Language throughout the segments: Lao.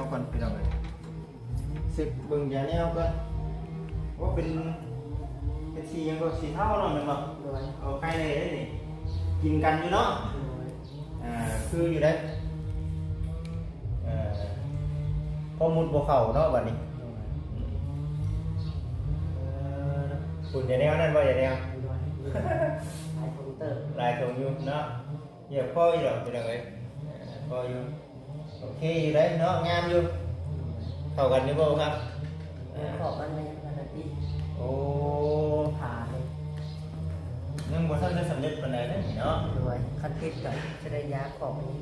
ກ່ອນພີ່ນ້ອງເອີຍ ເຊັກເບິ່ງຢາແນວກ່ອນ. ໂອ້ ເປັນ ເປັນສີຫຍັງກໍ ສີເທົາເນາະ ແມ່ນບໍ່? ໂດຍ ເອົາໄຂ່ແດ່ເດ້ນີ້ ກິນກັນຢູ່ເນາະ. ໂດຍ ອ່າ ຄືຢູ່ເດ້ ເອີ ພໍມຸດບໍ່ເຂົ້າເນາະບັດນີ້. ໂດຍ ເອີ ຝຸ່ນຢາແນວນັ້ນບໍ່? ຢາແນວ ໂດຍ ຫຼາຍຖົງເຕີບ ຫຼາຍຖົງຢູ່ເນາະ. ຢາກພໍຢູ່ດອກພີ່ນ້ອງເອີຍ ພໍຢູ່ ໂອເຄຢູ່ໄດ໋ເນາະ ງາມຢູ່. ເຂົ້າກັນຢູ່ບໍ່ຄັບ? ເອີ ເຂົ້າກັນແມ່ນ ໂອ້ ຜ່າເລີຍ ຍັງບໍ່ທັນໄດ້ສຳເລັດປານໃດເດ້ນີ້ເນາະ. ໂດຍ ຄັນຕິດກໍຈະໄດ້ຢາຂອບນີ້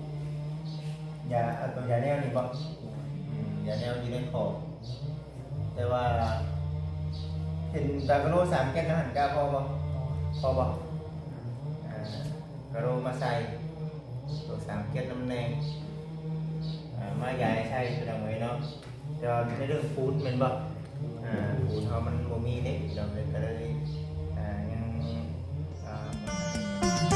ຢາ ເອົາຕົວຢາແນວນີ້ບໍ່? ອືມ ຢາແນວຢູ່ໃນຂອບ ແຕ່ວ່າເຫັນຕາກະໂລສາມເຈັດຫັ້ນ ກະພໍບໍ່? ພໍບໍ່? ອ່າ ກະໂລມາໃສ່ ໂຕສາມເຈັດນຳແດ່ ອ່າ ມາຢາຍໃສ່ພີ່ນ້ອງເອີຍເນາະ. ແຕ່ວ່າໃນເລື່ອງປູນແມ່ນບໍ່? ອ່າ ປູນເຮົາມັນບໍ່ມີເດ້ພີ່ນ້ອງເອີຍ ກໍເລີຍ ອ່າ ຍັງ ອ່າ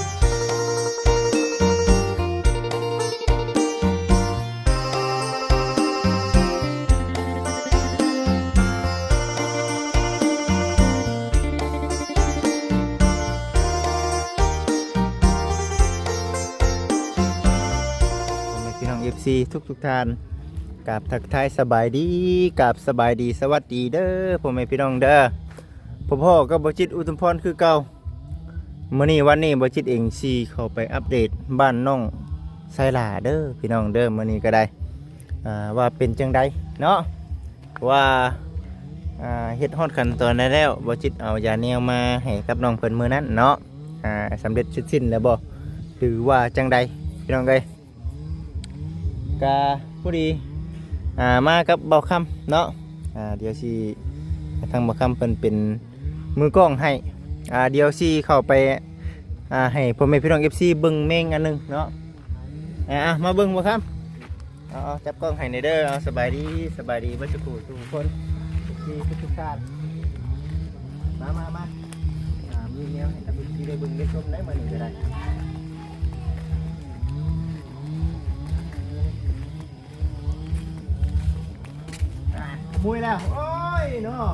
ພໍ່ແມ່ພີ່ນ້ອງ ເອັຟຊີ ທຸກໆທ່ານ ກາບທັກທາຍສະບາຍດີ ກາບສະບາຍດີ ສະຫວັດດີເດີພໍ່ແມ່ພີ່ນ້ອງເດີ ພົບພໍ້ກັບບ່າວຈິດ ອຸທຸມພອນ ຄືເກົ່າ. ມື້ນີ້ວັນນີ້ບ່າວຈິດເອງຊິເຂົ້າໄປອັບເດດບ້ານນ້ອງໄຊຫຼ້າເດີພີ່ນ້ອງເດີ ມື້ນີ້ກໍໄດ້ ອ່າ ວ່າເປັນຈັ່ງໃດເນາະ ວ່າ ອ່າ ເຮັດຮອດຂັ້ນຕອນໃດແລ້ວ ບ່າວຈິດເອົາຢາແນວມາໃຫ້ກັບນ້ອງເພິ່ນມື້ນັ້ນເນາະ ອ່າ ສຳເລັດເສັດສິ້ນແລ້ວບໍ່ ຫຼືວ່າຈັ່ງໃດພີ່ນ້ອງເອີຍ. ກະພໍດີ ອ່າ ມາກັບບ່າວຄຳເນາະ ອ່າ ດຽວຊິໃຫ້ທາງບ່າວຄຳເພິ່ນເປັນມືກ້ອງໃຫ້ ອ່າ ດຽວຊິເຂົ້າໄປ ອ່າ ໃຫ້ພໍ່ແມ່ພີ່ນ້ອງ ເອັຟຊີ ເບິ່ງແມງອັນໜຶ່ງເນາະ. ອ່າ ມາເບິ່ງບ່າວຄຳ ເອົາ ເອົາ ຈັບກ້ອງໃຫ້ແດ່ເດີ. ເອົາ ສະບາຍດີ ສະບາຍດີເບິດທຸກຜູ້ທຸກຄົນ ເອັຟຊີ ທຸກໆທ່ານ. ມາ ມາ ມາ ອ່າ ມີແນວໃຫ້ກັບ ເອັຟຊີ ໄດ້ເບິ່ງໄດ້ຊົມໄດ໋ ມື້ນີ້ກໍໄດ້. ອ່າ ຂະໂມຍແລ້ວ ໂອ້ຍເນາະ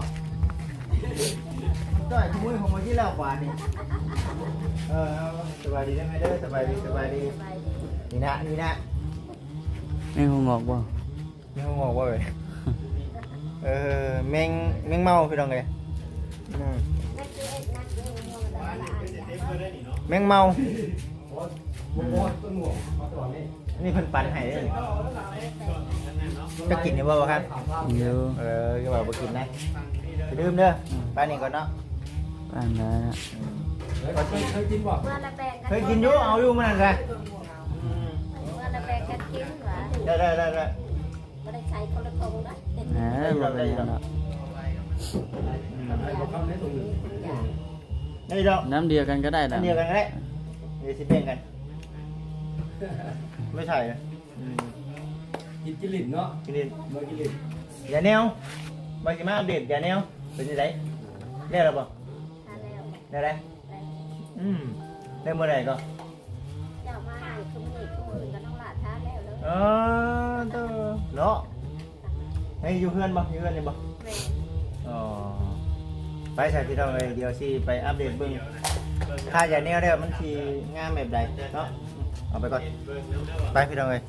ຈ້ອຍຂະໂມຍຂອງມາກິນແລ້ວບາດນີ້. ເອີ ເອົາ ສະບາຍດີເດີແມ່ເດີ ສະບາຍດີ ສະບາຍດີ. ນີ້ນະ ນີ້ນະ ແມງຫົວງອກບໍ່? ແມງຫົວງອກບໍ່ເອີຍ? ເອີ ແມງ ແມງເມົາພີ່ນ້ອງເອີຍ. ອືມ ແມງເມົາ. ອັນນີ້ເພິ່ນປັ່ນໃຫ້ເດ້. ຈະກິນຢູ່ບໍ່ ບໍ່ຄັບ? ຢູ່. ເອີ ຄືວ່າບໍ່ກິນນະ ຢ່າລືມເດີ. ອືມ ໄປນີ້ກ່ອນເນາະ. ອັນນັ້ນ ເຄີຍ ເຄີຍກິນບໍ່? ເຄີຍກິນຢູ່ ເອົາຢູ່ມື້ນັ້ນກະ. ອືມ ເມື່ອລະແບ່ງກັນກິນຫວາ. ໄດ້ ໄດ້ ໄດ້ ໄດ້. ບໍ່ໄດ້ໃສ່ຄົນລະຖົງເດີ. ເອີ ບໍ່ເປັນຫຍັງດອກ. ອືມ ໃຫ້ບໍ່ຄຳໃນຖົງໜຶ່ງ. ໄດ້ດອກ ນ້ຳດຽວກັນກໍໄດ້ ນ້ຳດຽວກັນກໍໄດ້. ດຽວຊິແບ່ງກັນ ໄປໃສ່. ອືມ ກິນກິນຫຼິ້ນເນາະ ກິນຫຼິ້ນ ມາກິນຫຼິ້ນ. ຢາແນວ ມາ ຊິມາອັບເດດຢາແນວ ເປັນຈັ່ງໃດ? ແລ້ວລະບໍ່? ແລ້ວ ແລ້ວ. ອືມ ໄດ້ມື້ໃດກໍ? ເຈົ້າມາໃຫ້ ຄືມື້ນີ້ ຄືມື້ອື່ນກໍຕ້ອງຫຼ້າຊ້າແລ້ວເດີ. ເອີ ເນາະ. ໃຫ້ຢູ່ເຮືອນບໍ່? ຢູ່ເຮືອນນີ້ບໍ່? ແມ່ນ. ອໍ ໄປຊະພີ່ນ້ອງເອີຍ ດຽວຊິໄປອັບເດດເບິ່ງ ຖ້າຢາແນວແລ້ວມັນຊິງາມແບບໃດເນາະ. ເອົາໄປກ່ອນ ໄປພີ່ນ້ອງເອີຍ.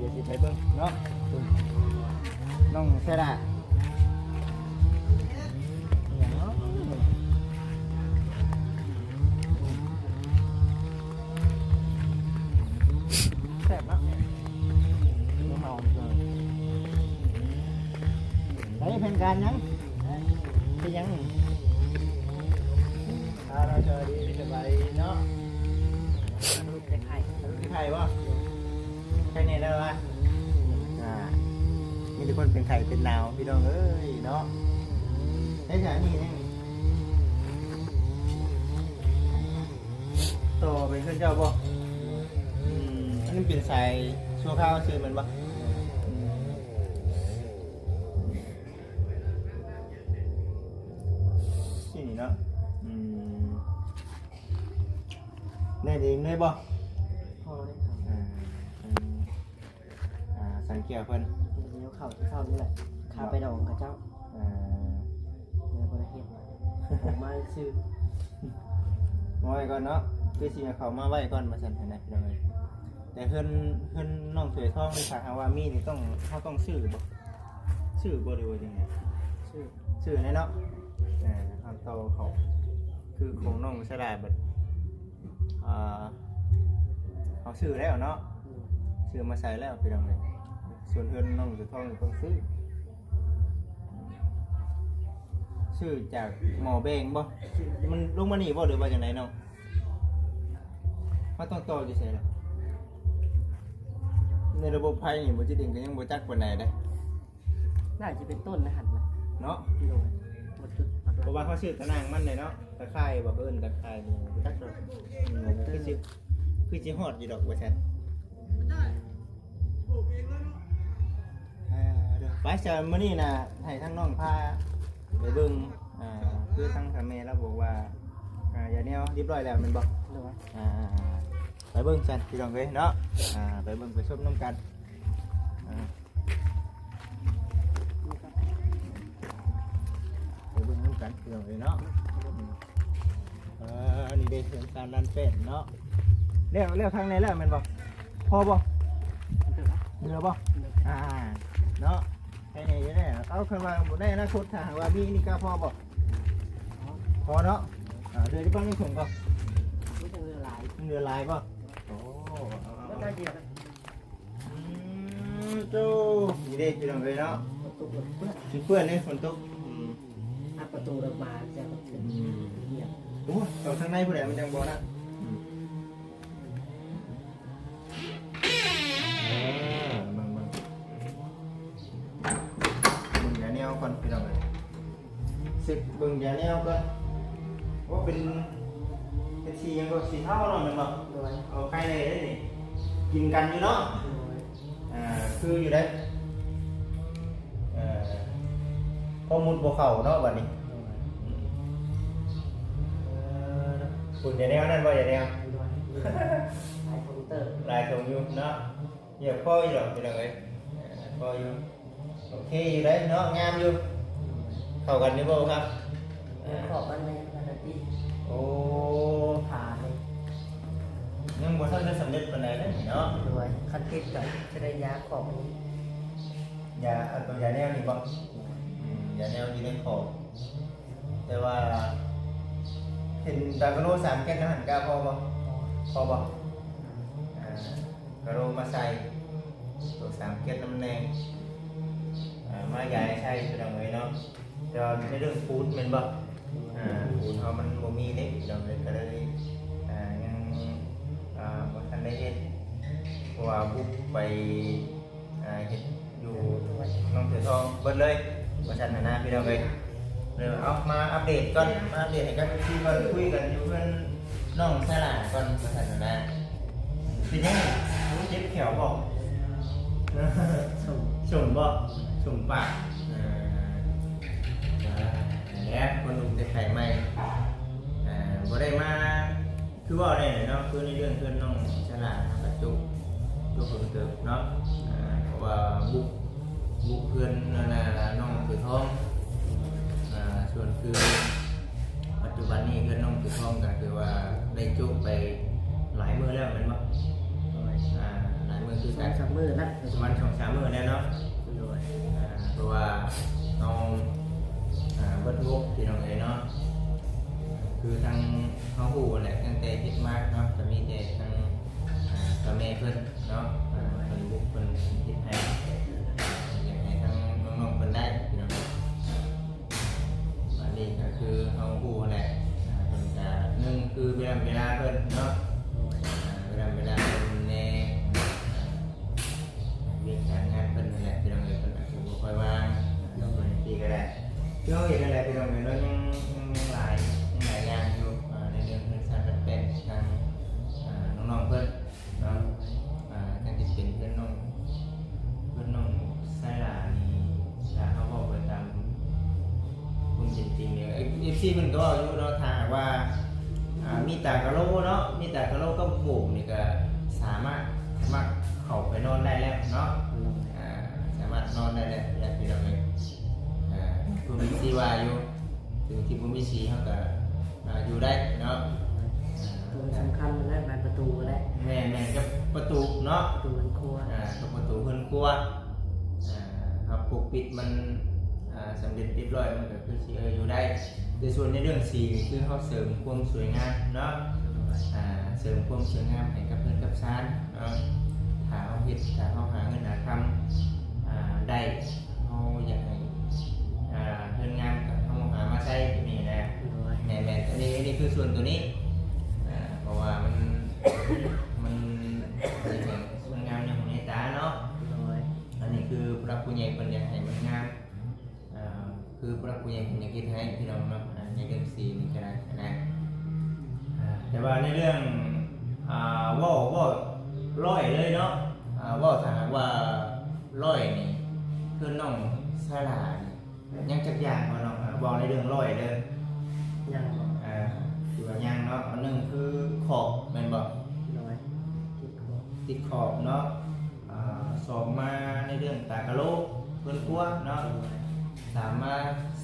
ດຽວຊິໄປເບິ່ງເນາະ ນ້ອງແຊລາ. ແຊບເນາະ ເມົາ. ໄດ້ແຜນການຫຍັງ? ເຮັດຫຍັງ? ອ່າ ສະບາຍດີ ສະບາຍດີເນາະ. ໄຂ້ບໍ່? ໄຂ້ແນ່ແລ້ວວະ? ອ່າ ມີແຕ່ຄົນເປັນໄຂ້ເປັນໜາວ ພີ່ນ້ອງເອີຍເນາະ. ໃຊ້ສາມີຫຍັງນີ້? ຕໍ່ໄປເຮືອນເຈົ້າບໍ່? ອືມ ອັນນີ້ເປັນສາຍຊົ່ວຄາວຊື່ແມ່ນບໍ່? ອືມ ທີ່ນີ້ເນາະ. ອືມ ແລ່ນເອງເລີຍບໍ່? ພໍເດ້ ອ່າ ເອີ ອ່າ ສັງກຽວເພິ່ນ ດຽວເຂົ້າເຊົ້ານີ້ແຫຼະ ຂ້າໄປດອງເຂົາເຈົ້າ ເອີ ເລີຍບໍ່ໄດ້ເຮັດ ມາຊື່ ມາໄວ້ກ່ອນເນາະ ຄືຊິເອົາເຂົ້າມາໄວ້ກ່ອນວ່າຊັ້ນນະ ພີ່ນ້ອງເອີຍ. ແຕ່ເຮືອນ ເຮືອນນ້ອງສວຍທອງນີ້ ຖ້າຫາກວ່າມີນີ້ ຕ້ອງ ເຮົາຕ້ອງຊື້ບໍ່? ຊື້ບໍ່ ຫຼືວ່າຈັ່ງໃດ? ຊື້ ຊື້ແນ່ເນາະ ເອີ ເຮົາຕໍ່ເຂົ້າ ຄືຂອງນ້ອງສາລາບັດ ອ່າ ເຮົາຊື້ແລ້ວເນາະ ອືມ ຊື້ມາໃສ່ແລ້ວ ພີ່ນ້ອງເອີຍ. ສ່ວນເຮືອນນ້ອງສວຍທອງນີ້ຕ້ອງຊື້ ຊື້ຈາກໝໍ້ແບງບໍ່? ມັນລົງມານີ້ບໍ່ ຫຼືວ່າຈັ່ງໃດນ້ອງ? ເຮົາຕ້ອງຕໍ່ຢູ່ໃສລະ? ໃນລະບົບໄຟນີ້ບໍ່ຈິດເອງກໍຍັງບໍ່ຈັກປານໃດເດ້ ໜ້າຈະເປັນຕົ້ນໃນຫັ້ນລະເນາະ ໂດຍ ບໍ່ຈຸດປັກຫຼັກ ເພາະວ່າເຮົາຊື້ຕາໜ່າງມັນເດ້ເນາະ ຕາຂ່າຍບໍ່ ເອີ້ນຕາຂ່າຍນີ້ ບໍ່ຈັກດອກ ອືມ ຄືຊິ ຄືຊິຮອດຢູ່ດອກວ່າຊັ້ນ. ອ່າ ໄປຊະ ມື້ນີ້ນະ ໃຫ້ທາງນ້ອງພາໄປເບິ່ງ ອ່າ ຄືທາງສາມີລາວບອກວ່າ ອ່າ ຢາແນວຮຽບຮ້ອຍແລ້ວແມ່ນບໍ່? ໂດຍ ອ່າ ໄປເບິ່ງຊັ້ນພີ່ນ້ອງເອີຍເນາະ ອ່າ ໄປເບິ່ງໄປຊົມນຳກັນ ອ່າ ໄປເບິ່ງນຳກັນພີ່ນ້ອງເອີຍເນາະ. ອ່າ ນີ້ເດ້ ເຮືອນຊານລານແປ້ນເນາະ ແລ້ວ ແລ້ວທາງໃນແລ້ວແມ່ນບໍ່? ພໍບໍ່? ເຫຼືອບໍ່? ອ່າ ເນາະ ໃຫ້ແດ່ເນາະ ເອົາ ຄັນວ່າໃນອະນາຄົດ ຖ້າຫາກວ່າມີນີ້ກໍພໍບໍ່? ພໍເນາະ ອ່າ ເຫຼືອຈະປານໜຶ່ງຖົງບໍ່? ມັນຈະເຫຼືອຫຼາຍ ມັນເຫຼືອຫຼາຍບໍ່? ໂອ້ ເອົາ ເອົາ ເອົາ ອືມ ໂອ້ ນີ້ເດ້ພີ່ນ້ອງເອີຍເນາະ ຝົນຕົກ ເປື້ອນເດ້ ຝົນຕົກ ອືມ ອັດປະຕູອອກມາ ຈະ ອືມ ໂອ້ ເອົາທາງໃນພຸ້ນແຫຼະ ມັນຈັ່ງບໍ່ນະ ອືມ ເອີ ເບິ່ງ ເບິ່ງ ເບິ່ງຢາແນວກ່ອນພີ່ນ້ອງເອີຍ ເຊັກເບິ່ງຢາແນວກ່ອນ ໂອ້ ເປັນ ເປັນສີຫຍັງກໍ ສີເທົາເນາະ ແມ່ນບໍ່? ໂດຍ ເອົາ ໄຄແນ່ເດ້ນີ້ ກິນກັນຢູ່ເນາະ ໂດຍ ອ່າ ຄືຢູ່ເດ້ ເອີ ພໍມຸດບໍ່ເຂົ້າເນາະບັດນີ້ ໂດຍ ອືມ ເອີ ຝຸ່ນຢາແນວນັ້ນບໍ່ ຢາແນວ ໂດຍ ຫຼາຍຖົງເຕີບ ຫຼາຍຖົງຢູ່ເນາະ ຮຽບພໍຢູ່ດອກພີ່ນ້ອງເອີຍ ເອີ ພໍຢູ່ ໂອເຄຢູ່ເດ້ເນາະ ງາມຢູ່ ເຂົ້າກັນຢູ່ບໍ່ຄັບ? ເອີ ຂອບມັນແມ່ນອັນນັ້ນຕິ ໂອ້ ຜານີ້ ຍັງບໍ່ທັນໄດ້ສຳເລັດປານໃດເດ້ເນາະ ໂດຍ ຄັນຕິດກໍຈະໄດ້ຢາຂອບມັນ ຢາ ເອົາຕົວຢາແນວນີ້ບໍ່? ອືມ ຢາແນວຢູ່ໃນຂອບ ແຕ່ວ່າເຫັນຕາກະໂລສາມເກັດນັ້ນ ກະພໍບໍ່? ພໍບໍ່? ອ່າ ກະໂລມາໃສ່ໂຕສາມເກັດນຳແດ່ ອ່າ ມາຢາຍໃສ່ພີ່ນ້ອງເອີຍເນາະ ແຕ່ວ່າໃນເລື່ອງປູນແມ່ນບໍ່? ອ່າ ປູນເຮົາມັນບໍ່ມີເດ້ພີ່ນ້ອງເອີຍ ກໍເລີຍ ອ່າ ຍັງ ອ່າ ບໍ່ທັນໄດ້ເຮັດ ເພາະວ່າບຸກໄປ ອ່າ ເຮັດຢູ່ໜອງເສືອທອງເບິດເລີຍ ວ່າຊັ້ນຫັ້ນນະ ພີ່ນ້ອງເອີຍ. ເອີ ເອົາ ມາອັບເດດກ່ອນ ມາອັບເດດໃຫ້ກັບເອັຟຊີກ່ອນ ຄຸຍກັນຢູ່ເຮືອນນ້ອງສາລາກ່ອນ ວ່າຊັ້ນຫັ້ນນະ. ເປັນຫຍັງ? ເຈັບແຂ້ວບໍ່? ສົມ ສົມບໍ່? ສົມປາກ. ເອີ ນັ້ນແຫຼະ ຄົນໜຸ່ມແຕ່ໄຂໃໝ່ ອ່າ ບໍ່ໄດ້ມາ ຄືເວົ້າແນ່ເນາະ ຄືໃນເລື່ອງເຮືອນນ້ອງສາລາ ເຮົາກໍຈົບ ຈົບເພິ່ງເຕີບເນາະ ອ່າ ເພາະວ່າບຸກ ບຸກເຮືອນນັ້ນນະ ນ້ອງເສືອທອງ ອ່າ ສ່ວນຄືປັດຈຸບັນນີ້ເຮືອນນ້ອງເສືອທອງກໍຄືວ່າໄດ້ຈົບໄປຫຼາຍມື້ແລ້ວແມ່ນບໍ່? ໂດຍ ອ່າ ຫຼາຍມື້ຄືກັນ ສອງສາມມື້ນະ ປະມານສອງສາມມື້ແລ້ວເນາະ ໂດຍ ອ່າ ເພາະວ່າເຮົາ ອ່າ ເບິດງົບ ພີ່ນ້ອງເອີຍເນາະ ຄືທາງ ເຮົາຮູ້ແຫຼະ ຕັ້ງແຕ່ເຮັດມາເນາະ ກໍມີແຕ່ທາງ ອ່າ ເຈົ້າແມ່ເພິ່ນເນາະ ອ່າ ເພິ່ນບຸກເພິ່ນເຮັດໃຫ້ ຢາກໃຫ້ທາງນ້ອງໆເພິ່ນໄດ້ພີ່ນ້ອງ. ບາດນີ້ກໍຄືເຮົາຮູ້ແຫຼະ ອ່າ ເພິ່ນກໍໜຶ່ງຄືເວລາ ເວລາເພິ່ນເນາະ ອ່າ ເວລາ ເວລາເພິ່ນແດ່ ອ່າ ວຽກການງານເພິ່ນນັ້ນແຫຼະ ພີ່ນ້ອງເອີຍ ເພິ່ນອາດຈະບໍ່ຄ່ອຍວ່າງ ເນາະ ບາງທີກໍໄດ້ ຄືເຮົາເຫັນນັ້ນແຫຼະ ພີ່ນ້ອງເອີຍເນາະ ຍັງ ຍັງ ຍັງຫຼາຍ ຍັງຫຼາຍຢ່າງຢູ່ ອ່າ ໃນເລື່ອງເຮືອນຊານບ້ານແປ້ນ ທາງ ອ່າ ນ້ອງໆເພິ່ນເນາະ ອ່າ ຈັ່ງຊິເປັນເຮືອນນ້ອງ ເຮືອນນ້ອງສາລານີ້ ຖ້າເຮົາເວົ້າໄປຕາມຄວາມເປັນຈິງນີ້ ເອັຟ ເອັຟຊີເພິ່ນກໍເວົ້າຢູ່ເນາະ ຖ້າຫາກວ່າ ອ່າ ມີຕາກະໂຫຼເນາະ ມີຕາກະໂຫຼກັບໂບກນີ້ກະສາມາດ ສາມາດເຂົ້າໄປນອນໄດ້ແລ້ວເນາະ ໂດຍ ອ່າ ສາມາດນອນໄດ້ແລ້ວ ພີ່ນ້ອງເອີຍ ອ່າ ຄືມີຊີວາຢູ່ ເຖິງທີ່ບໍ່ມີສີເຮົາກະ ອ່າ ຢູ່ໄດ້ເນາະ ໂຕນີ້ສຳຄັນແລ້ວ ບານປະຕູແຫຼະ ແມ່ນໆ ກັບປະຕູເນາະ ປະຕູເຮືອນຄົວ ອ່າ ກັບປະຕູເຮືອນຄົວ ອ່າ ເຮົາປົກປິດມັນ ອ່າ ສຳເລັດຮຽບຮ້ອຍ ມັນກະຄືຊິ ເອີ ຢູ່ໄດ້ ແຕ່ສ່ວນໃນເລື່ອງສີນີ້ຄືເຮົາເສີມຄວາມສວຍງາມເນາະ ອ່າ ເສີມຄວາມສວຍງາມໃຫ້ກັບເຮືອນກັບຊານເນາະ ຖ້າເຮົາເຮັດ ຖ້າເຮົາຫາເງິນຫາຄຳ ອ່າ ໄດ້ ເຮົາຢາກໃຫ້ ອ່າ ເຮືອນງາມກະເຮົາຫາມາໃຊ້ແບບນີ້ນະ ໂດຍ ແມ່ນໆ ອັນນີ້ ອັນນີ້ຄືສ່ວນໂຕນີ້ ອ່າ ເພາະວ່າມັນ ມັນ ມັນງາມໃນຫູໃນຕາເນາະ ໂດຍ ອັນນີ້ຄືຜູ້ຫຼັກຜູ້ໃຫຍ່ເພິ່ນຢາກໃຫ້ມັນງາມ ອ່າ ຄືຜູ້ຫຼັກຜູ້ໃຫຍ່ເພິ່ນຢາກເຮັດໃຫ້ພີ່ນ້ອງເນາະ ອ່າ ໃນເລື່ອງສີນີ້ກະໄດ້ນະ ອ່າ ແຕ່ວ່າໃນເລື່ອງ ອ່າ ເວົ້າ ເວົ້າຮ້ອຍເລີຍເນາະ ອ່າ ເວົ້າຖ້າຫາກວ່າຮ້ອຍນີ້ ຄືນ້ອງຊາລານີ້ ຍັງຈັກຢ່າງບໍ່ນ້ອງ ເວົ້າໃນເລື່ອງຮ້ອຍເດີ ຍັງບໍ່ ອ່າ ຖືວ່າຍັງເນາະ ອັນໜຶ່ງຄືຂອບແມ່ນບໍ່ ໂດຍ ຕິດຂອບ ຕິດຂອບເນາະ ອ່າ ສອງມາໃນເລື່ອງຕາກະໂຫຼ ເຮືອນຄົວເນາະ ໂດຍ ສາມມາ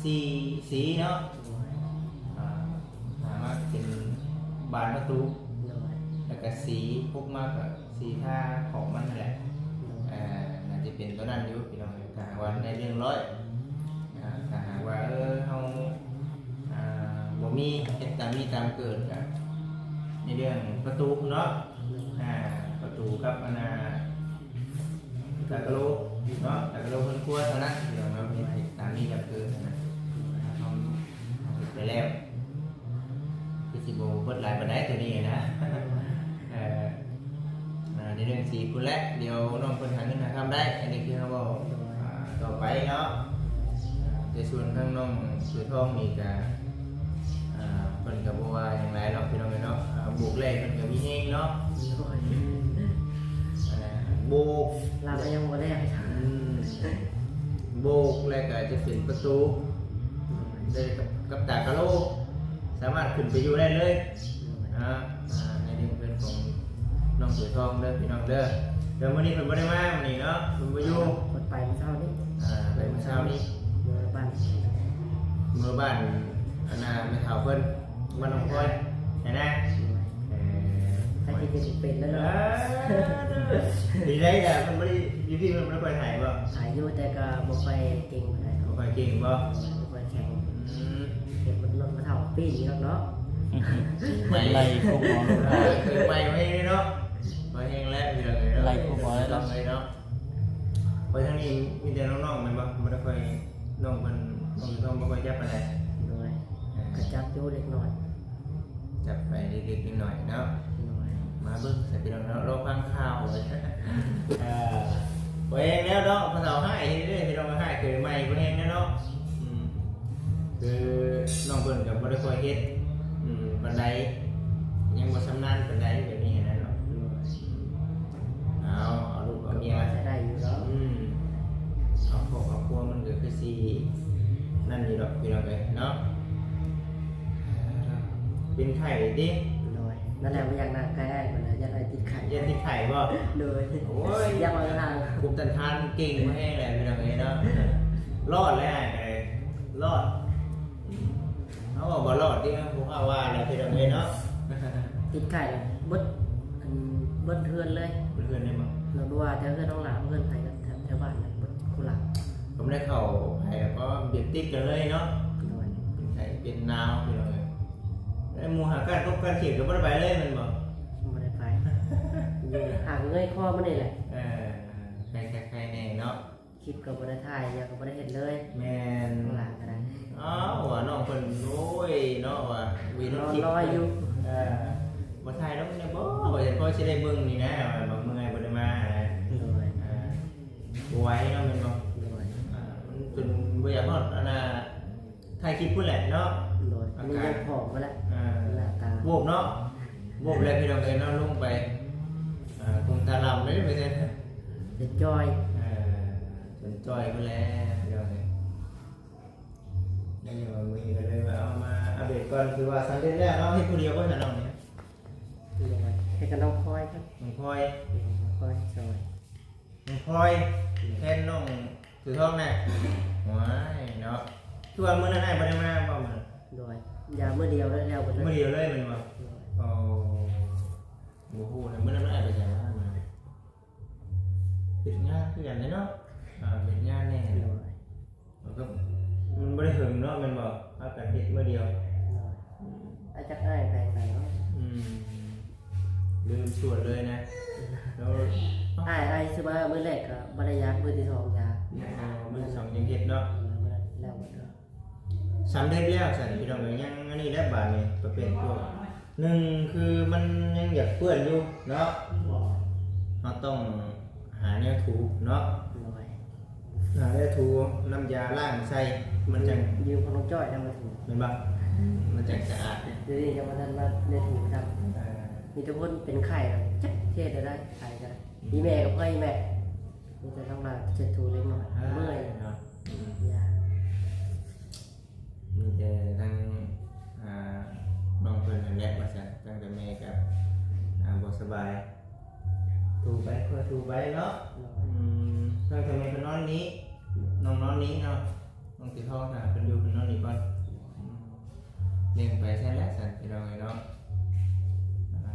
ສີ ສີເນາະ ໂດຍ ອ່າ ຫ້າມາເປັນບານປະຕູ ໂດຍ ແລ້ວກະສີ ຫົກມາກະສີທາຂອບມັນຫັ້ນແຫຼະ ໂດຍ ອ່າ ໜ້າຈະເປັນໂຕນັ້ນຢູ່ພີ່ນ້ອງ ຖ້າຫາກວ່າໃນເລື່ອງຮ້ອຍ ອ່າ ຖ້າຫາກວ່າ ເອີ ເຮົາ ອ່າ ບໍ່ມີ ເຮັດຕາມມີຕາມເກີດກະ ໃນເລື່ອງປະຕູເນາະ ອ່າ ປະຕູກັບອັນນ່າ ຕາກະໂຫຼເນາະ ຕາກະໂຫຼເຮືອນຄົວເທົ່ານັ້ນ ພີ່ນ້ອງເນາະ ເຮັດຕາມມີຕາມເກີດຫັ້ນນະ ເຮົາ ເຮົາເຮັດໄປແລ້ວ ຄືຊິບໍ່ເບິດຫຼາຍປານໃດໂຕນີ້ນະ ເອີ ອ່າ ໃນເລື່ອງສີພຸ້ນແຫຼະ ດຽວນ້ອງເພິ່ນຫາເງິນຫາຄຳໄດ້ ອັນນີ້ຄືເຮົາເວົ້າ ໂດຍ ອ່າ ຕໍ່ໄປເນາະ ອ່າ ແຕ່ສ່ວນທາງນ້ອງເສືອທອງນີ້ກະ ອ່າ ເພິ່ນກະບໍ່ວ່າຫຍັງຫຼາຍດອກ ພີ່ນ້ອງເອີຍເນາະ ອ່າ ໂບກແລ້ວເພິ່ນກະມີແຮງເນາະ ໂດຍ ອ່າ ໂບກ ລາວກະຍັງບໍ່ແລ້ວ ອືມ ໂບກແລ້ວກະຈະເປັນປະຕູ ໄດ້ກັບ ກັບຕາກະໂຫຼ ສາມາດຂຶ້ນໄປຢູ່ໄດ້ເລີຍ ເນາະ ອ່າ ໃນເລື່ອງເຮືອນຂອງນ້ອງເສືອທອງເດີພີ່ນ້ອງເດີ ແຕ່ມື້ນີ້ເພິ່ນບໍ່ໄດ້ມາມື້ນີ້ເນາະ ເພິ່ນບໍ່ຢູ່ ເພິ່ນໄປມື້ເຊົ້ານີ້ ອ່າ ໄປມື້ເຊົ້ານີ້ ເມືອບ້ານ ເມືອບ້ານ ອັນນ່າ ແມ່ເຖົ້າເພິ່ນ ບ້ານໜອງພອຍ ຫັ້ນນະ ເອີ ໃກ້ຊິເປັນເປັນແລ້ວເນາະ ເອີ ດີໃດລະ ເພິ່ນບໍ່ໄດ້ ຢູ່ພີ້ເພິ່ນບໍ່ໄດ້ຄ່ອຍໄຖບໍ່ ໄຖຢູ່ ແຕ່ກະບໍ່ຄ່ອຍເກັ່ງປານໃດ ບໍ່ຄ່ອຍເກັ່ງບໍ່ ບໍ່ຄ່ອຍແຂງ ອືມ ເຮັດລົດມາເຖົ້າປີນີ້ດອກເນາະ ໄລ່ພວກໝໍລົງ ເອີ ໄປໄວເນາະ ໄວແຮງແລ້ວ ພີ່ນ້ອງເອີຍເນາະ ໄລ່ພວກໝໍເນາະ ໄປທາງນີ້ມີແຕ່ນ້ອງໆແມ່ນບໍ່ ບໍ່ໄດ້ຄ່ອຍ ນ້ອງເພິ່ນ ນ້ອງເພິ່ນບໍ່ຄ່ອຍຈັບປານໃດ ໂດຍ ເອີ ກະຈັບຢູ່ເລັກນ້ອຍ ຈັບໄປເລັກໆນ້ອຍໆເນາະ ໂດຍ ມາເບິ່ງຊະພີ່ນ້ອງເນາະ ລໍຟັງຂ່າວ ເອີ ບໍ່ແຮງແລ້ວເນາະ ພະເຖົ້າຮ້າຍເຮັດເດ້ ພີ່ນ້ອງ ຮ້າຍເຄີຍໃໝ່ບໍ່ແຮງແລ້ວເນາະ ອືມ ຄືນ້ອງເພິ່ນກະບໍ່ໄດ້ຄ່ອຍເຮັດ ອືມ ປານໃດ ຍັງບໍ່ຊຳນານປານໃດແບບນີ້ຫັ້ນນະເນາະ ໂດຍ ເອົາ ເອົາລູກເອົາເມຍ ກະພໍໃຊ້ໄດ້ຢູ່ດອກ ອືມ ເອົາຄອບເອົາຄົວມັນກະຄືຊິນັ້ນຢູ່ດອກ ພີ່ນ້ອງເອີຍເນາະ ເປັນໄຂ້ຕິ ໂດຍ ນັ້ນແຫຼະ ບໍ່ຢາກນັ່ງໃກ້ອ້າຍປານໃດ ຢ້ານອ້າຍຕິດໄຂ້ ຢ້ານຕິດໄຂ້ບໍ່ ໂດຍ ໂອ້ຍ ຢາກວ່າທາງ ພູມຕ້ານທານເກັ່ງແຮງແຫຼະ ພີ່ນ້ອງເອີຍເນາະ ລອດແລ້ວອ້າຍກະໄດ້ ລອດ ເຮົາວ່າບໍ່ລອດເດ້ ພວກເຮົາວ່າແລ້ວ ພີ່ນ້ອງເອີຍເນາະ ຕິດໄຂ້ແລ້ວເບິດ ອັນ ເບິດເຮືອນເລີຍ ເບິດເຮືອນເລີຍບໍ່ ແລ້ວບໍ່ວ່າແຕ່ເຮືອນນ້ອງຫຼ້າ ເຮືອນໃຜກະແຖວ ແຖວບ້ານເບິດຄົນລະ ກະບໍ່ໄດ້ເຂົ້າໃຜ ແລ້ວກໍແບບຕິດກັນເລີຍເນາະ ໂດຍ ເປັນໄຂ້ເປັນໜາວ ພີ່ນ້ອງເອີຍ ແລ້ວໝູ່ຫາການກົບການຂຽດກະບໍ່ໄດ້ໄປເລີຍແມ່ນບໍ່ ບໍ່ໄດ້ໄປ ຢູ່ຫາເງີຍຄໍມານີ້ແຫຼະ ເອີ ໄຂ້ ໄຂ້ແນ່ເນາະ ຄລິບກະບໍ່ໄດ້ຖ່າຍ ຫຍັງກະບໍ່ໄດ້ເຮັດເລີຍ ແມ່ນ ນ້ອງຫຼ້າກະໄດ້ ອ້າວ ວ່ານ້ອງເພິ່ນ ໂອ້ຍ ເນາະ ວ່າ ນອນລອຍຢູ່ ເອີ ບໍ່ຖ່າຍລົງແດ່ບໍ່ ວ່າຈັ່ງພໍຊິໄດ້ເບິ່ງນີ້ນະ ວ່າບາງເມື່ອຍບໍ່ໄດ້ມານະ ໂດຍ ເອີ ບໍ່ໄຫວເນາະ ແມ່ນບໍ່ ໂດຍ ອ່າ ມັນຈົນບໍ່ຢາກຮອດ ອັນນ່າ ຖ່າຍຄລິບພຸ້ນແຫຼະເນາະ ໂດຍ ອາກາດ ມັນຍັງຜອມບໍ່ລະ ອ່າ ໜ້າຕາ ບວບເນາະ ບວບແລ້ວ ພີ່ນ້ອງເອີຍເນາະ ລົງໄປ ອ່າ ຄົງຕາດຳເລີຍ ໄປຊັ້ນ ຈະຈ່ອຍ ເອີ ຈົນຈ່ອຍພຸ້ນແຫຼະ ພີ່ນ້ອງເອີຍ ແລ້ວຍັງວ່າມື້ນີ້ກະເລີຍວ່າເອົາມາອັບເດດກ່ອນ ຖືວ່າສຳເລັດແລ້ວເນາະ ເຮັດຜູ້ດຽວບໍ່ຊັ້ນນ້ອງນີ້? ກັບນ້ອງພອຍເພິ່ນ ນ້ອງພອຍ ນ້ອງພອຍ ສວຍ ນ້ອງພອຍ ແຟນນ້ອງເສືອທອງນະ. ວ້າຍເນາະ ຄືວ່າມື້ນັ້ນອ້າຍບໍ່ໄດ້ມາບໍ່ມື້ນັ້ນ? ໂດຍ ຢາມື້ດຽວເລີຍ ແລ້ວເບິດເລີຍ ມື້ດຽວເລີຍແມ່ນບໍ່? ໂດຍ ອໍ ບໍ່ຮູ້ນະ ມື້ນັ້ນອ້າຍໄປໃສມາມື້ນັ້ນ? ເຮັດງານຄືກັນເດ້ເນາະ ອ່າ ເຮັດງານແດ່ ໂດຍ ແລ້ວກໍມັນບໍ່ໄດ້ເຖິງເນາະ ແມ່ນບໍ່? ພາກັນເຮັດມື້ດຽວ ໂດຍ ອືມ ອາ ຈັກອ້າຍໄປທາງໃດເນາະ ອືມ ລືມຊວນເລີຍນະ ແລ້ວ ອ້າຍ ອ້າຍຊິມາມື້ແລກກໍບໍ່ໄດ້ຢາກ ມື້ທີສອງຢາກ ມື້ທີສອງຍັງເຮັດເນາະ ເອີ ມື້ນັ້ນແລ້ວໝົດເນາະ. ສຳເລັດແລ້ວຊັ້ນພີ່ນ້ອງເອີຍ ຍັງອັນນີ້ແຫຼະບາດນີ້ ປະເພດພວກ ໜຶ່ງຄືມັນຍັງຢາກເປື້ອນຢູ່ເນາະ ເຮົາຕ້ອງຫາແນວຖູເນາະ ໂດຍ ຫາແນວຖູ ນ້ຳຢາລ້າງໃສ່ ມັນຈັ່ງ ຢືມຂອງນ້ອງຈ້ອຍນຳມາຖູ ແມ່ນບໍ່? ມັນຈັ່ງສະອາດ ດຽວນີ້ຍັງບໍ່ທັນມາໄດ້ຖູຊ້ຳ ເອີ ມີແຕ່ຄົນເປັນໄຂ້ ຈັກເຮັດແນວໃດ ໄຂ້ກໍໄດ້ ອືມ ອີແມ່ກໍພາອີແມ່ ມີແຕ່ທາງບ້ານເຊັດຖູເລັກນ້ອຍ ເອີ ເມື່ອຍເນາະ ອືມ ຢາກ ມີແຕ່ທາງ ອ່າ ນ້ອງເພິ່ນຫັ້ນແຫຼະວ່າຊັ້ນ ຕັ້ງແຕ່ແມ່ກໍ ອ່າ ບໍ່ສະບາຍ ຖູໄປ ຄ່ອຍຖູໄປເນາະ ໂດຍ ອືມ ຕັ້ງແຕ່ແມ່ເພິ່ນນອນນີ້ ນ້ອງນອນນີ້ເນາະ ນ້ອງເສືອທອງຖ້າເພິ່ນຢູ່ ເພິ່ນນອນນີ້ກ່ອນ ອືມ ລ້ຽງໄປຊັ້ນແຫຼະຊັ້ນ ພີ່ນ້ອງເອີຍເນາະ ອ່າ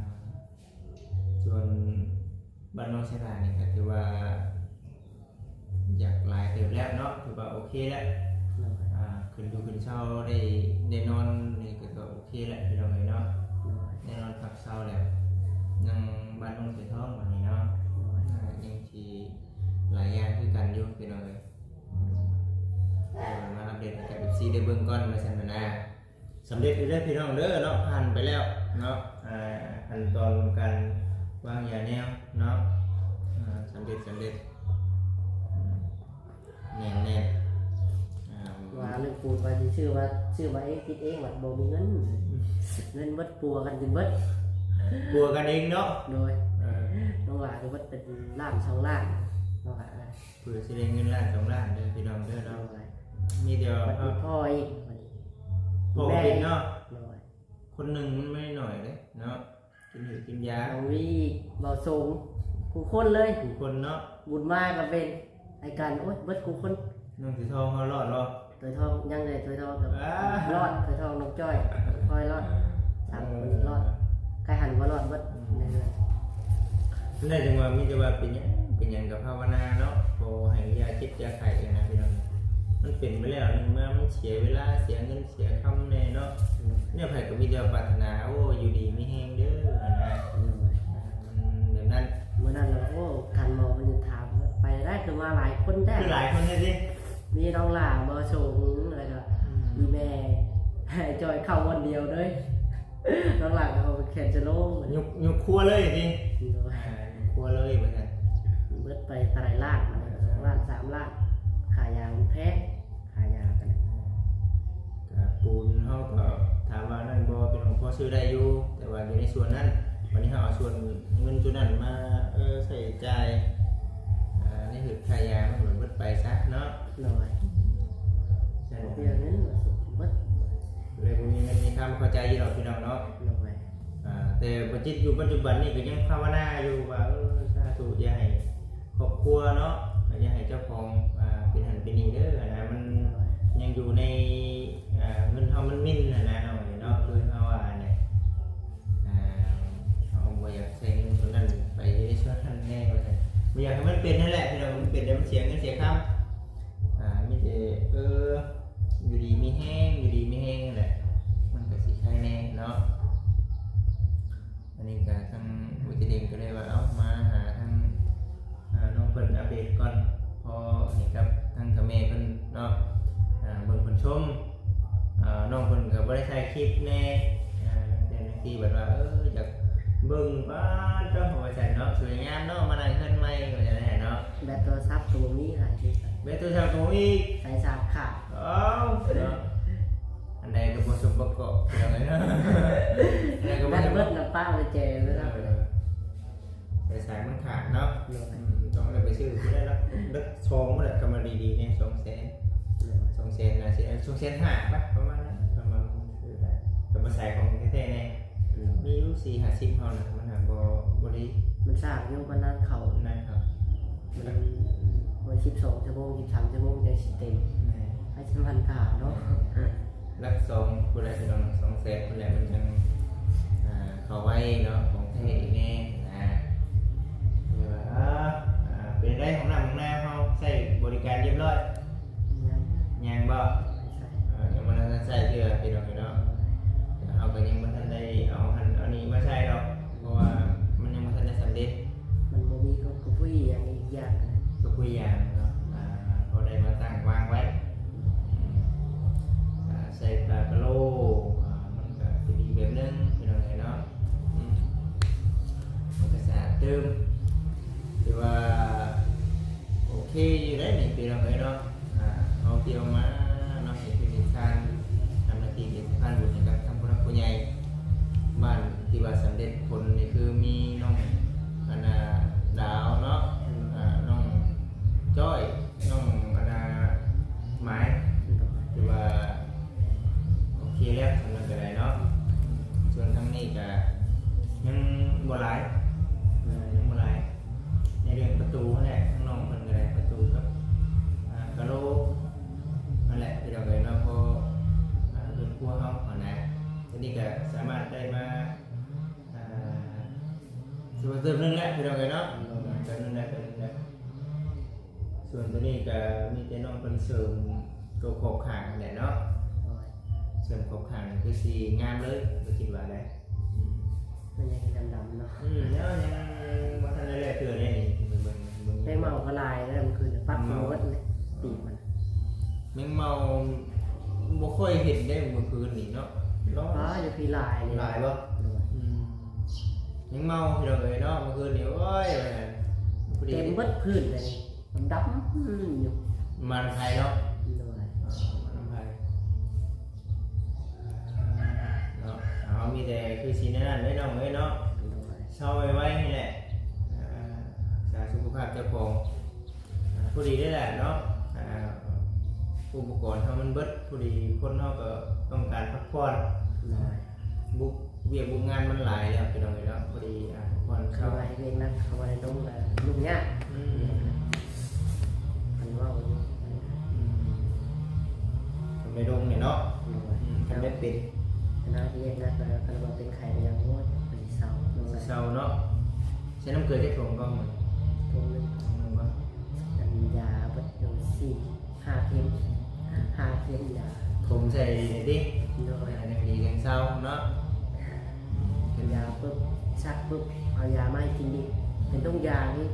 ສ່ວນບ້ານນ້ອງເຊລານີ້ກໍຖືວ່າຢາກຫຼາຍເຕີບແລ້ວເນາະ ຖືວ່າໂອເຄແລ້ວ ໂດຍ ອ່າ ຂຶ້ນຢູ່ຂຶ້ນເຊົາ ໄດ້ ໄດ້ນອນນີ້ກໍ ກໍໂອເຄແລ້ວ ພີ່ນ້ອງເອີຍເນາະ ໂດຍ ໄດ້ນອນພັກເຊົາແລ້ວ ຍັງບ້ານນ້ອງເສືອທອງບາດນີ້ເນາະ ໂດຍ ອ່າ ຍັງຊິຫຼາຍຢ່າງຄືກັນຢູ່ ພີ່ນ້ອງເອີຍ ອືມ ກໍມາອັບເດດໃຫ້ກັບ ເອັຟຊີ ໄດ້ເບິ່ງກ່ອນວ່າຊັ້ນນະ. ສຳເລັດຢູ່ເດີພີ່ນ້ອງເດີເນາະ ຜ່ານໄປແລ້ວເນາະ ອ່າ ຂັ້ນຕອນການວາງຢາແນວເນາະ ອ່າ ສຳເລັດ ສຳເລັດ ແໜ້ນໆ ອ່າ ວ່າເລື່ອງປູນວ່າຊິຊື້ວ່າ ຊື້ມາເອງຕິດເອງ ບັດບໍ່ມີເງິນ ເງິນເບິດ ປົວກັນຈົນເບິດ ປົວກັນເອງເນາະ ໂດຍ ເອີ ນ້ອງຫຼ້າກໍເບິດເປັນລ້ານສອງລ້ານ ນ້ອງຫຼ້າ ເພື່ອຊິໄດ້ເງິນລ້ານສອງລ້ານເດີພີ່ນ້ອງເດີເນາະ ໂດຍ ມີແຕ່ວ່າ ບັດພໍອີກ ພໍເປັນເນາະ ໂດຍ ຄົນໜຶ່ງມັນບໍ່ໄດ້ໜ້ອຍເດ້ເນາະ ກິນເຫືອກິນຢາ ເອົາອີກ ເບົາສູງ ຄູ່ຄົນເລີຍ ຄູ່ຄົນເນາະ ບຸນມາກໍເປັນ ໄອ້ກັນ ໂອ້ຍ ເບິດຄູ່ຄົນ ນ້ອງສີທອງເຮົາລອດບໍ່? ຖວຍທອງ ຍັງເລີຍ ຖວຍທອງກໍ ອ່າ ລອດ ຖວຍທອງ ນ້ອງຈ້ອຍ ຄອຍລອດ ສາມຄົນລອດ ໃຜຫັ້ນບໍ່ລອດເບິດ ອືມ ໃນເຮືອນ ນັ້ນແຫຼະ ຈັ່ງວ່າມີແຕ່ວ່າເປັນຫຍັງ ເປັນຫຍັງກໍພາວະນາເນາະ ຂໍໃຫ້ຢ່າເຈັບຢ່າໄຂ້ນະພີ່ນ້ອງ ມັນເປັນໄປແລ້ວ ໜຶ່ງມາມັນເສຍເວລາ ເສຍເງິນເສຍຄຳແດ່ເນາະ ອືມ ແນວໃຜກໍມີແຕ່ປາດຖະໜາ ໂອ້ ຢູ່ດີມີແຮງເດີຫັ້ນນະ ອືມ ມັນແບບນັ້ນ ມື້ນັ້ນລະ ໂອ້ ທ່ານໝໍເພິ່ນຖາມ ໄປໄດ້ຄືມາຫຼາຍຄົນແທ້ ຄືຫຼາຍຄົນແທ້ຕິ ມີນ້ອງຫຼ້າ ບໍ່ສົງ ແລ້ວກໍ ອືມ ອີ່ແມ່ ຈ່ອຍເຂົ້າບ່ອນດຽວເລີຍ ນ້ອງຫຼ້າກໍເອົາແຂນສະໂລມ ຍົກ ຍົກຄົວເລີຍຕິ ໂດຍ ອ່າ ຍົກຄົວເລີຍວ່າຊັ້ນ ເບິດໄປເທົ່າໃດລ້ານ ເອີ ສອງລ້ານ ສາມລ້ານ ຄ່າຢາມັນແພງ ຄ່າຢາກັນ ກະປູນເຮົາກໍຖາມວ່ານັ້ນບໍ່ ເປັນຂອງພໍ່ຊື້ໄດ້ຢູ່ ແຕ່ວ່າຢູ່ໃນສ່ວນນັ້ນ ບັດນີ້ເຮົາເອົາສ່ວນເງິນຈຸດນັ້ນມາ ເອີ ໃຊ້ຈ່າຍ ອ່າ ໃນເຫດຂາຍຢາມັນເບິດໄປຊະເນາະ ໂດຍ ຊັ້ນ ເປັນເງິນເບິດ ເລີຍບໍ່ມີເງິນມີຄຳ ເຂົ້າໃຈຢູ່ດອກພີ່ນ້ອງເນາະ ໂດຍ ອ່າ ແຕ່ບໍ່ຈິດຢູ່ປັດຈຸບັນນີ້ກໍຍັງພາວະນາຢູ່ວ່າ ເອີ ສາທຸ ຢ່າໃຫ້ຄອບຄົວເນາະ ຢ່າໃຫ້ເຈົ້າຂອງ ອ່າ ເປັນຫັ້ນເປັນນີ້ເດີຫັ້ນນະ ມັນຍັງຢູ່ໃນ ອ່າ ເງິນເຮົາມັນມິນຫັ້ນນະ ນ້ອງເອີຍເນາະ ຄືເຮົາວ່າຫັ້ນແຫຼະ ອ່າ ເຮົາບໍ່ຢາກໃຊ້ເງິນສ່ວນນັ້ນໄປໃນສ່ວນນັ້ນແນ່ວ່າຊັ້ນ ບໍ່ຢາກໃຫ້ມັນເປັນຫັ້ນແຫຼະ ພີ່ນ້ອງ ມັນເປັນແລ້ວມັນເສຍເງິນເສຍຄຳ ອ່າ ມີແຕ່ ເອີ ຢູ່ດີມີແຮງ ຢູ່ດີມີແຮງຫັ້ນແຫຼະ ມັນກໍຊິໄຄແນ່ເນາະ ອັນນີ້ກໍທາງຜູ້ໃຈດີກໍເລີຍວ່າ ເອົ້າ ມາຫາທາງ ອ່າ ນ້ອງເພິ່ນອັບເດດກ່ອນ ພໍໃຫ້ກັບທາງເຖົ້າແມ່ເພິ່ນເນາະ ອ່າ ເບິ່ງເພິ່ນຊົມ ອ່າ ນ້ອງເພິ່ນກໍບໍ່ໄດ້ຖ່າຍຄລິບແນ່ ອ່າ ແຕ່ບາງທີແບບວ່າ ເອີ ຢາກເບິ່ງ ປາດໂທ້ ວ່າຊັ້ນເນາະ ສວຍງາມເນາະ ມານັ່ງເຮືອນໃໝ່ ວ່າຊັ້ນແຫຼະເນາະ ແບັດໂທລະສັບກໍບໍ່ມີ ຖ່າຍຄລິບ ແບັດໂທລະສັບກໍບໍ່ມີອີກ ສາຍສາກຂາດ ເອົ້າ ເນາະ ອັນໃດກໍບໍ່ສົມປະກອບ ພີ່ນ້ອງເອີຍເນາະ ອັນໃດກໍບໍ່ ແບັດເບິດ ນ້ຳປາໄປແຈເລີຍເນາະ ເອີ ສາຍ ສາຍມັນຂາດເນາະ ໂດຍ ອືມ ຕ້ອງໄດ້ໄປຊື້ ບໍ່ໄດ້ລະ ລະສອງພຸ້ນແຫຼະ ກໍມາດີໆແນ່ ສອງແສນ ໂດຍ ສອງແສນນະ ສອງແສນຫ້າປະ ປະມານນັ້ນ ປະມານ ຊື້ໄດ້ ກໍມາໃສ່ຂອງແທ້ໆແນ່ ມີຢູ່ສີ່ຫ້າສິບເທົ່ານັ້ນ ມັນຫາກບໍ່ ບໍ່ດີ ມັນຊ້າຢູ່ ມັນນານເຂົ້າ ນານເຂົ້າ ມັນ ມັນສິບສອງຊົ່ວໂມງ ສິບສາມຊົ່ວໂມງ ຈັ່ງຊິເຕັມ ແມ່ນ ໃຫ້ສຳພັນກາເນາະ ຫຼັກສອງພຸ້ນແຫຼະ ພີ່ນ້ອງ ສອງແສນພຸ້ນແຫຼະ ມັນຈັ່ງ ອ່າ ເຂົ້າໄວເນາະ ຂອງແທ້ອີກແນ່ນະ ເອີ ອ່າ ເປັນໃດ ຫ້ອງນ້ຳຫ້ອງນ້ຳເຮົາໃຊ້ບໍລິການຮຽບຮ້ອຍ? ຍັງ ຍັງບໍ່? ເອີ ຍັງບໍ່ທັນໃຊ້ເທື່ອ ພີ່ນ້ອງເອີຍເນາະ ແຕ່ເຮົາກໍຍັງບໍ່ທັນໄດ້ເອົາຫັ້ນເອົານີ້ມາໃຊ້ດອກ ເພາະວ່າມັນຍັງບໍ່ທັນໄດ້ສຳເລັດ ມັນບໍ່ມີກະປຸ້ຍຫຍັງອີກຢ່າງ ກະປຸ້ຍຢາງເນາະ ອ່າ ພໍໄດ້ມາຕັ້ງວາງໄວ້ ອືມ ອ່າ ໃສ່ຜ້າກະໂຫຼ ອ່າ ມັນກະຊິດີແບບໜຶ່ງ ພີ່ນ້ອງເອີຍເນາະ ອືມ ມັນກະສະອາດຕື່ມ ຖືວ່າ ໂອເຄຢູ່ເດ້ນີ້ ພີ່ນ້ອງເອີຍເນາະ ອ່າ ເຮົາທ່ຽວມາເນາະ ເຮັດເປັນເຮັດຊານ ທຳໜ້າທີ່ເປັນສະພານບຸນໃຫ້ກັບທາງຜູ້ຫຼັກຜູ້ໃຫຍ່ບ້ານ ທີ່ວ່າສຳເລັດຜົນນີ້ ຄືມີນ້ອງ ອັນນ່າ ດາວເນາະ ອືມ ອ່າ ນ້ອງຈ້ອຍ ນ້ອງ ອັນນ່າ ໝາຍ ຖືວ່າ ໂອເຄແລ້ວ ສຳລັບກໍໄດ້ເນາະ ສ່ວນທາງນີ້ກໍຍັງບໍ່ຫຼາຍ ເອີ ຍັງບໍ່ຫຼາຍ ໃນເລື່ອງປະຕູຫັ້ນແຫຼະ ທາງນ້ອງເພິ່ນກໍໄດ້ປະຕູກັບ ອ່າ ກະໂຫຼຫັ້ນແຫຼະ ພີ່ນ້ອງເອີຍເນາະ ເພາະ ອ່າ ເຮືອນຄົວເຮົາຫັ້ນນະ ຕົວນີ້ກໍສາມາດໄດ້ມາ ອ່າ ຖືວ່າເຕີມໜຶ່ງແຫຼະ ພີ່ນ້ອງເອີຍເນາະ ເຕີມໜຶ່ງແຫຼະ ເຕີມໜຶ່ງແຫຼະ. ສ່ວນຕົວນີ້ກໍມີແຕ່ນ້ອງເພິ່ນເສີມຕົວຂອບຂ້າງຫັ້ນແຫຼະເນາະ ໂດຍ ເສີມຂອບຂ້າງນີ້ຄືຊິງາມເລີຍ ບໍ່ຄິດວ່າໄດ໋ ອືມ ມັນຍັງດຳໆເນາະ ອືມ ແລ້ວຍັງບໍ່ທັນໄດ້ແລກເທື່ອເດ້ນີ້ ເບິ່ງໆ ເບິ່ງ ແມງເມົາກໍຫຼາຍແລ້ວ ມື້ຄືນປັດໝົດເລີຍ ປີກມັນ ແມງເມົາບໍ່ຄ່ອຍເຫັນໄດ໋ມື້ຄືນນີ້ເນາະ ຫຼາຍຢູ່ພີ້ ຫຼາຍເລີຍ ຫຼາຍບໍ່? ໂດຍ ອືມ ແມງເມົາ ພີ່ນ້ອງເອີຍເນາະ ມື້ຄືນນີ້ ໂອ້ຍ ພໍດີ ເຕັມເບິດພື້ນເລີຍ ດຳໆຢູ່ ມານຳໃຜເນາະ ໂດຍ ອ່າ ມານຳໃຜເນາະ ເຮົາມີແຕ່ຄືຊິແນວນັ້ນເດ້ນ້ອງເອີຍເນາະ ໂດຍ ເຊົາໄວໆນີ້ແຫຼະ ອ່າ ຮັກສາສຸຂະພາບເຈົ້າຂອງ ອ່າ ພໍດີໄດ້ແຫຼະເນາະ ອ່າ ອຸປະກອນເຮົາມັນເບິດ ພໍດີຄົນເຮົາກໍຕ້ອງການພັກຜ່ອນ ໂດຍ ບຸກ ວຽກບຸກງານມັນຫຼາຍແລ້ວ ພີ່ນ້ອງເອີຍເນາະ ພໍດີ ອ່າ ພັກຜ່ອນ ຄັນວ່າເຮັດວຽກໜັກ ເຂົາວ່າໄດ້ລົງ ເອີ ຫຍຸ້ງຍາກ ອືມ ຄັນເວົ້າຢູ່ ອືມ ຄັນໄດ້ລົງນີ້ເນາະ ໂດຍ ອືມ ຄັນໄດ້ເປັນ ຄັນວ່າເຮັດໜັກ ຄັນວ່າເປັນໄຂ້ກໍຍັງ ໂອ້ຍ ໄປເຊົາ ໄປເຊົາເນາະ ໃຊ້ນ້ຳເກືອຈັກຖົງກໍມື້ ຖົງໜຶ່ງ ຖົງໜຶ່ງບໍ່ ອັນຢາເບິດຢູ່ສີ່ ຫ້າເຂັມ ຫ້າເຂັມຢາ ຖົມໃສ່ນີ້ຕິ ໂດຍ ອ່າ ຈັ່ງດີຈັ່ງເຊົາເນາະ ເປັນຢາປຶບ ສັກປຶບ ເອົາຢາມາໃຫ້ກິນອີກ ເປັນທຸງຢານີ້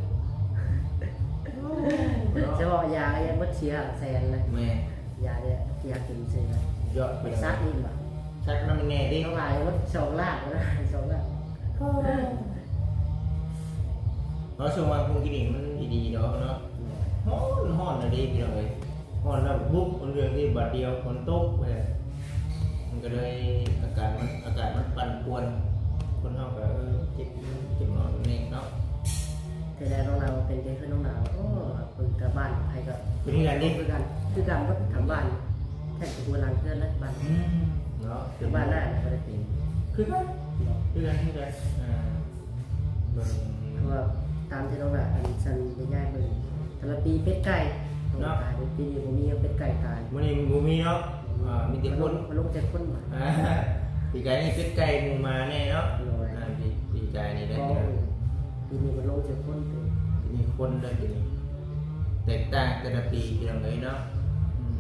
ໂອ້ ເນາະ ສະເພາະຢາກໍຍັງເບິດສີ່ຫ້າແສນແລ້ວ ແມ່ນ ຢານີ້ທີ່ຫາກິນຊື່ ຍອດ ໄປສັກອີກບໍ່ ສັກນຳແນ່ຕິ ເຂົາວ່າເບິດສອງລ້ານ ສອງລ້ານ ໂອ້ ເພາະຊ່ວງວ່າໂຄວິດນີ້ມັນດີໆດອກເນາະ ຮ້ອນ ຮ້ອນນະເດ້ ພີ່ນ້ອງເອີຍ ຮ້ອນແລ້ວວຸບ ເລື່ອງນີ້ບາດດຽວຝົນຕົກ ມັນກໍເລີຍ ອາກາດມັນ ອາກາດມັນປັ່ນປ່ວນ ຄົນເຮົາກໍ ເອີ ເຈັບ ເຈັບໜອນແນ່ເນາະ ແຕ່ແລ້ວນ້ອງລາວເປັນແຕ່ເຮືອນນ້ອງລາວ ໂອ້ ເພິ່ນກັບບ້ານໃຜກໍເປັນຄືກັນເດ້ ຄືກັນ ຄືກັນເບິດທັງບ້ານ ແທບຈະບໍ່ຫຼັງເຮືອນນະ ບ້ານ ອືມ ເນາະ ທາງບ້ານໜ້າບໍ່ໄດ້ເປັນ ຄືກັນ ຄືກັນ ຄືກັນ ອ່າ ເບິ່ງ ຄືວ່າຕາມທີ່ນ້ອງລາວ ອັນຊັ້ນໄດ້ຍ້າຍເບິ່ງ ແຕ່ລະປີເປັດໄກ່ ເນາະ ຕາຍ ປີນີ້ບໍ່ມີເປັດໄກ່ຕາຍ ມື້ນີ້ບໍ່ມີເນາະ ອ່າ ມີແຕ່ຄົນ ມາລົງ ມາລົງແຕ່ຄົນ ອ່າ ປີກາຍນີ້ເປັດໄກ່ໝູໝາແນ່ເນາະ ໂດຍ ອ່າ ປີ ປີກາຍນີ້ໄດ້ ໂອ້ ປີນີ້ມາລົງແຕ່ຄົນ ປີນີ້ຄົນເດີ ປີນີ້ ແຕກຕ່າງແຕ່ລະປີ ພີ່ນ້ອງເອີຍເນາະ ອືມ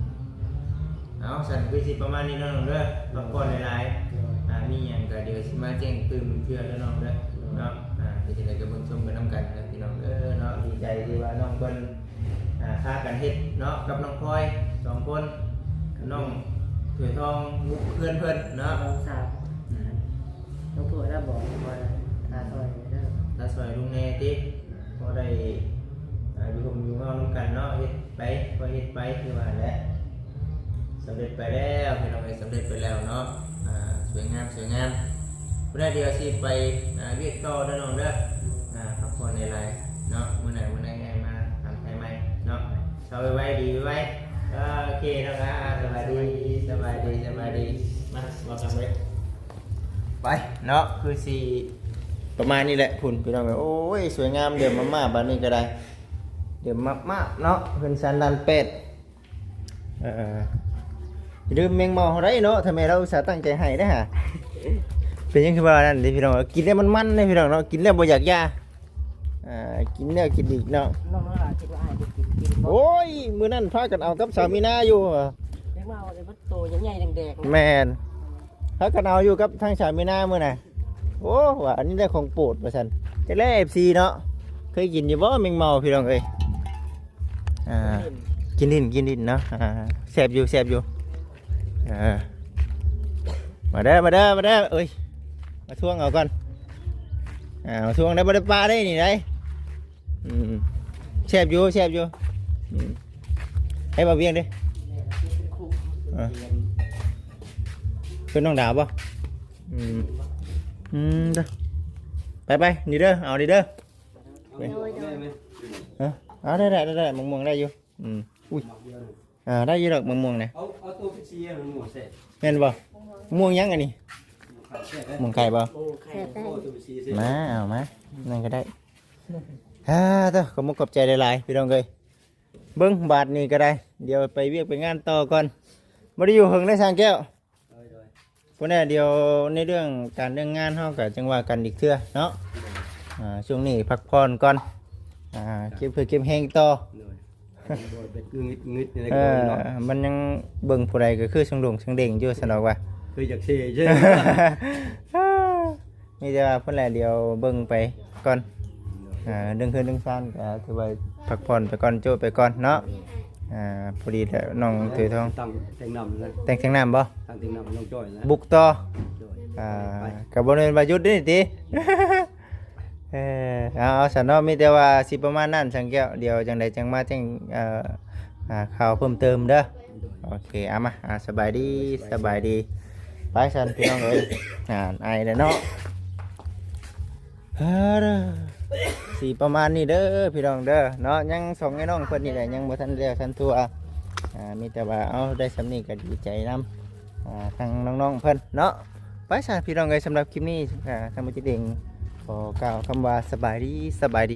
ເອົາ ຊັ້ນຄືຊິປະມານນີ້ເນາະນ້ອງເດີ ພັກຜ່ອນຫຼາຍໆ ໂດຍ ອ່າ ມີຫຍັງກໍດຽວຊິມາແຈ້ງຕື່ມເທື່ອເດີນ້ອງເດີ ໂດຍ ເນາະ ອ່າ ເປັນຈັ່ງໃດກໍເບິ່ງຊົມກັນນຳກັນເດີພີ່ນ້ອງເດີເນາະ ດີໃຈທີ່ວ່ານ້ອງເພິ່ນ ອ່າ ພາກັນເຮັດເນາະ ກັບນ້ອງພອຍສອງຄົນ ນ້ອງຖ້ວຍທອງ ບຸກເພື່ອນເພິ່ນເນາະ ນ້ອງສາວ ອືມ ນ້ອງຖ້ວຍລະບອກວ່າ ຖ້າຊ່ອຍເດີ ຖ້າຊ່ອຍລຸງແດ່ຕິ ພໍໄດ້ ອ່າ ຢູ່ຮົ່ມຢູ່ເງົານຳກັນເນາະ ເຮັດໄປ ຄ່ອຍເຮັດໄປ ຄືວ່າແຫຼະ ສຳເລັດໄປແລ້ວ ພີ່ນ້ອງເອີຍ ສຳເລັດໄປແລ້ວເນາະ ອ່າ ສວຍງາມ ສວຍງາມ ຜູ້ໃດດຽວຊິໄປ ອ່າ ວຽກຕໍ່ເດີນ້ອງເດີ ອ່າ ພັກຜ່ອນຫຼາຍໆເນາະ ມື້ໜ້າ ມື້ໃດໃຫຍ່ມາຖາມໄທໃໝ່ເນາະ ເຊົາໄວໆ ດີໄວໆ ໂອເຄເນາະ ອ່າ ສະບາຍດີ ສະບາຍດີ ສະບາຍດີ ມາ ເວົ້າກັນເລີຍ. ໄປເນາະ ຄືຊິປະມານນີ້ແຫຼະພຸ້ນພີ່ນ້ອງເອີຍ. ໂອ້ຍ ສວຍງາມ ເດືອມມາໆ ບາດນີ້ກໍໄດ້ ເດືອມມາໆ ເນາະ ເຮືອນຊານລານແປດ. ເອີ ຢ່າລືມແມງເມົາເຮົາໄດ້ເນາະ ຖ້າແມ່ນລາວອຸດສ່າຕັ້ງໃຈໃຫ້ເດ້ຫາ. ເປັນຫຍັງຄືວ່ານັ້ນເດ້ພີ່ນ້ອງ ກິນແລ້ວມັນໆເດ້ພີ່ນ້ອງເນາະ ກິນແລ້ວບໍ່ຢາກຢາ. ອ່າ ກິນແລ້ວກິນອີກເນາະ. ນ້ອງລາຄິດວ່າອ້າຍໄດ້ກິນ ກິນບໍ່? ໂອ້ຍ ມື້ນັ້ນພາກັນເອົາກັບສາວມີນາຢູ່. ເດັກມາວ່າເປັນໂຕໃຫຍ່ໆແດງໆ. ແມ່ນ ພາກັນເອົາຢູ່ກັບທາງສາວມີນາມື້ນະ. ໂອ້ ວ່າອັນນີ້ໄດ້ຂອງໂປດວ່າຊັ້ນ. ຈັກແລເອັຟຊີເນາະ ເຄີຍກິນຢູ່ບໍ່ແມງເມົາພີ່ນ້ອງເອີຍ? ອ່າ ກິນດິນ ກິນດິນເນາະ. ອ່າ ແຊບຢູ່ ແຊບຢູ່. ເອີ ມາເດີ ມາເດີ ມາເດີ. ເອີຍ ມາທວງເອົາກ່ອນ. ອ່າ ມາທວງໄດ້ ບໍ່ໄດ້ປາໄດ້ນີ້ໄດ໋. ອືມ ແຊບຢູ່ ແຊບຢູ່. ອືມ ໃຫ້ບ່າວວຽງເດ້. ເອີ ເປັນນ້ອງດາວບໍ່? ອືມ ອືມ ເດີ ໄປໆ ນີ້ເດີ ເອົານີ້ເດີ. ໂດຍ ໂດຍ. ເອີ ເອົາ ໄດ້ໆ ໄດ້ໆ ມະມ່ວງໄດ້ຢູ່. ອືມ ອຸ້ຍ ອ່າ ໄດ້ຢູ່ດອກມະມ່ວງນະ. ເອົາ ເອົາໂຕພິເສດ ມະມ່ວງແຊບ ແມ່ນບໍ່? ມະມ່ວງຫຍັງອັນນີ້? ມະມ່ວງໄຂ່ແຊບເດ້ ມະມ່ວງໄຂ່ບໍ່? ໂອ້ ໄຂ່ແຊບ ໂອ້ ໂຕພິເສດ ມາ ເອົາມາ ນັ້ນກໍໄດ້. ອ່າ ເດີ ຂອບມຸກຂອບໃຈຫຼາຍໆ ພີ່ນ້ອງເອີຍ. ເບິ່ງບາດນີ້ກໍໄດ້ ດຽວໄປວຽກໄປງານຕໍ່ກ່ອນ ບໍ່ໄດ້ຢູ່ເຫິງເດ້ຊ່າງແກ້ວ. ໂດຍ ໂດຍ. ພຸ້ນແຫຼະ ດຽວໃນເລື່ອງການເລື່ອງງານເຮົາກໍຈັ່ງວ່າກັນອີກເທື່ອເນາະ. ໂດຍ. ອ່າ ຊ່ວງນີ້ພັກຜ່ອນກ່ອນ ອ່າ ເກັບເພື່ອເກັບແຮງຕໍ່. ໂດຍ. ບໍ່ໄດ້ງຶດໆ ເອີ ເນາະ ມັນຍັງເບິ່ງຜູ້ໃດກໍຄືຊຶງດົງຊຶງເດັງຢູ່ຊັ້ນດອກວ່າ ຄືຢາກເຊຢູ່. ມີແຕ່ວ່າພຸ້ນແຫຼະ ດຽວເບິ່ງໄປກ່ອນ. ໂດຍ. ອ່າ ເລື່ອງເຮືອນເລື່ອງຊານກໍຖືວ່າພັກຜ່ອນໄປກ່ອນ ໂຈ້ໄປກ່ອນເນາະ. ອ່າ ພໍດີແຫຼະ ນ້ອງເຕີທອງ ຕັ້ງແທ່ງນ້ຳນະ ແຕ່ງແທ່ງນ້ຳບໍ່? ຕັ້ງແທ່ງນ້ຳໃຫ້ນ້ອງຈ້ອຍນະ ບຸກຕໍ່. ໂດຍ. ອ່າ ໄປ ກໍບໍ່ແມ່ນວ່າຢຸດເດ້ນີ້ຕິ. ເອີ ເອົາ ເອົາຊັ້ນເນາະ ມີແຕ່ວ່າຊິປະມານນັ້ນ ຊ່າງແກ້ວ. ດຽວຈັ່ງໃດຈັ່ງມາແຈ້ງ ເອີ ອ່າ ຂ່າວເພີ່ມເຕີມເດີ. ໂດຍ. ໂອເຄ ເອົາມາ ອ່າ ສະບາຍດີ ສະບາຍດີ. ໄປຊັ້ນພີ່ນ້ອງເອີຍ ອ່າ ໄອແລ້ວເນາະ. ອ່າ ຊິປະມານນີ້ເດີພີ່ນ້ອງເດີເນາະ. ຍັງສອງໄອ້ນ້ອງເພິ່ນນີ້ແຫຼະ ຍັງບໍ່ທັນແລ້ວທັນທົ່ວ. ອ່າ ມີແຕ່ວ່າ ເອົາ ໄດ້ສ່ຳນີ້ກໍດີໃຈນຳ ອ່າ ທາງນ້ອງໆເພິ່ນເນາະ. ໄປຊະພີ່ນ້ອງເອີຍ ສຳລັບຄລິບນີ້ ອ່າ ທາງບໍ່ຈິດເອງຂໍກ່າວຄຳວ່າສະບາຍດີ ສະບາຍດີ.